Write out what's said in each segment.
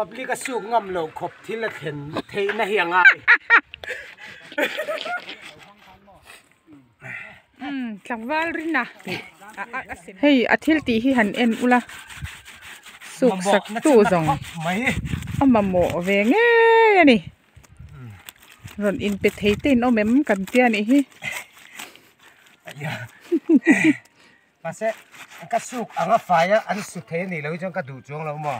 Public a suk ngam loh khawp thil a thlen theihna hi a ngai. Tlangval rin a hei a thil tih hi han en ula suk sak tu zawng a mamawh ve ngei a ni rawn inpe thei te in awm em kan tia nih hi. Mahse ka suk anga fai a an su thei a nih loh hi chuan ka duh chuang lo maw?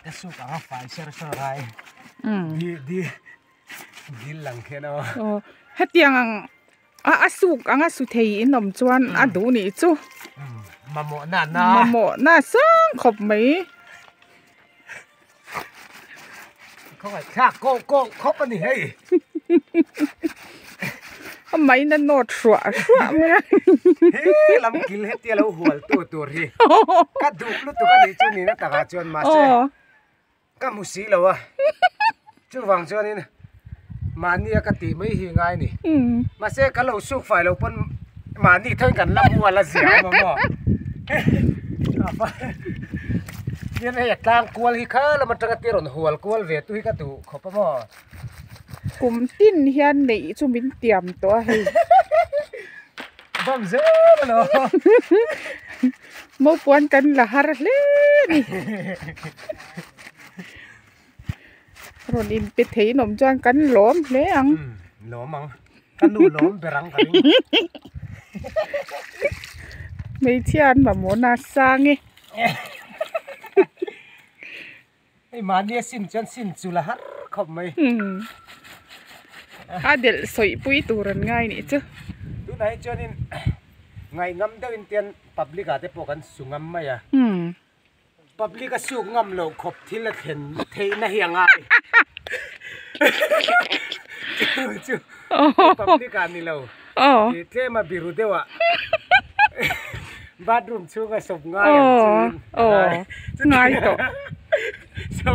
Ka suk anga fai ser ser ngai di di dil lang khian aw. Aw hetiang ang a a suk anga su thei in awm chuan a duh nih chu. Mamawh na na. Mamawh na sang khawp mai. Khawngaih thlak kawh kawh khawp a ni hei. A main a nawt hruah hruah mai a. He lam kil hetia lo hual tu tur hi ka duh lutuk a nih chu nihna takah chuan mahse ka hmu si lo a chuvang chuanin mahnia ka tih mai hi ngai a ni. Mahse ka lo suk fai lo pawn mahni thain kan la mual a zia awm a maw. Hian hei a tlang kual hi kha lam atanga te rawn hual kual ve tu hi ka duh khawp a maw. Kum tin hian neih chu min tiam tawh a hei. Bam zel a lo. Maupuan kan la har hle a ni. Rawn inpe thei in awm chuan kan lawm hle ang. Lawm ang. Ka nu lawm ber ang ka ring. Hmeichhia an mamawh na sang e. Hei mahni a sim chuan sim chu la har khawp mai. A delh sawi pui tur an ngai nih chu. Tunah hi chuanin ngaihngam deuhin tian public ah te pawh kan su ngam mai a. Public a suk ngam loh khawp thil a thlen theihna hi a ngai. Chu chu public ah ni lo. Tlem a biru deuh ah bathroom chhung a sawp ngai ang chu in ngai tawh. So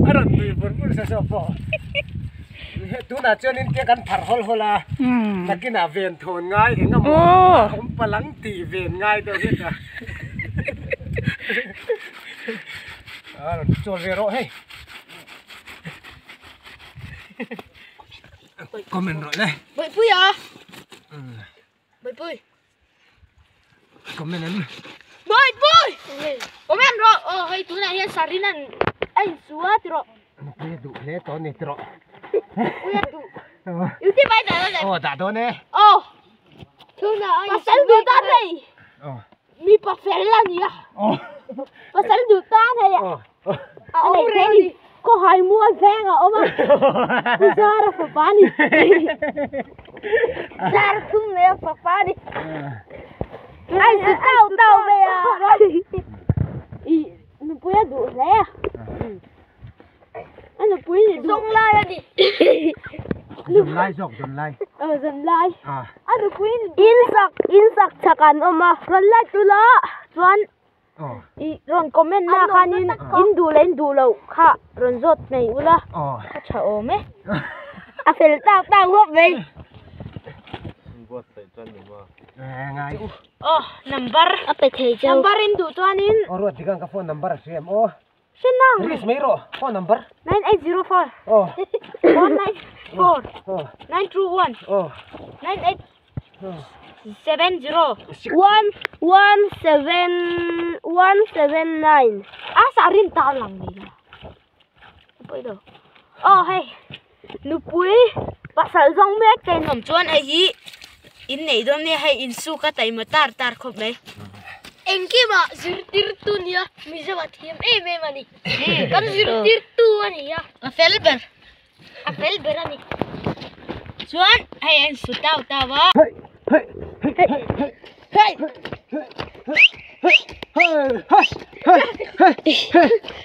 a rawn nui vur vur sa saw pawh. Tunah chuanin tia kan phar hawl hawl a nakinah ven thawn ngai eng emaw awm palang tih ven ngai deuh hlek a. A rawn chawl ve rawh hei. Comment rawh le. Bawihpui a. Bawihpui. Comment em. Bawihpui. Comment rawh. Aw hei tunah hian Sarin an a insu a ti rawh. Nupui a duh hle tawh a ni ti rawh. Nupui a duh. Youtube ai dah dawn em? Aw dah dawn e. Aw. Pasal duh tan hei. Mipa fel a ni a. Pasal duh tan hei a. A awm reng a ni. Khawhai mual veng a awm a. Pu Zara fapa a ni. Zara thum nei a fapa a ni. Ai zu tau tau mai a. I nupui a duh hle a. A nupui ni duh. Zawnglai a ni. Zawnlai zawk zawnlai. Aw zawnlai. A nupui ni duh. In sak in sak chak an awm a. Rawn light ula chuan i rawn comment na khanin in duh leh in duh loh kha rawn zawt mai ula a tha awm e. A fel tak tak ngawt mai. Aw number a pe thei cheu. Number in duh chuanin. Aw ruat dikan ka phone number a hria em aw. Hrenang. Risk mai rawh phone number. 9804. Aw. 194. Aw. 921. Aw. 98. 70. 1 1 7 1 7 9. A sa rin ta lang ni la. Pawih lo. Aw hei. Nupui pasal zawng mek te an awm chuan hei hi in neih dawn nia hei insuk a taima tar tar khawp mai. Engkimah zirtirtu nia Mizo a thiam em em a ni. Kan zirtirtu a ni a. A fel ber. A fel ber a ni. Chuan hei a insu tau tau a. Hei hei hei hei hei hei hei hei hei hei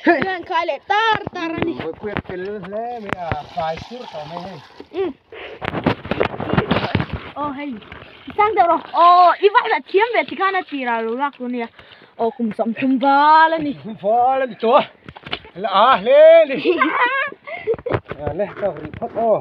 hei Chuan khai leh tar tar a ni. Puia fel hle mai a fai sur tawh mai hei. Aw hei sang deuh rawh aw i va la thiam ve tikhan a tirah lo lak tur nia aw kum 30 val a ni. Kum val a ni tawh a la a hle a ni. Le ka rih phawt aw.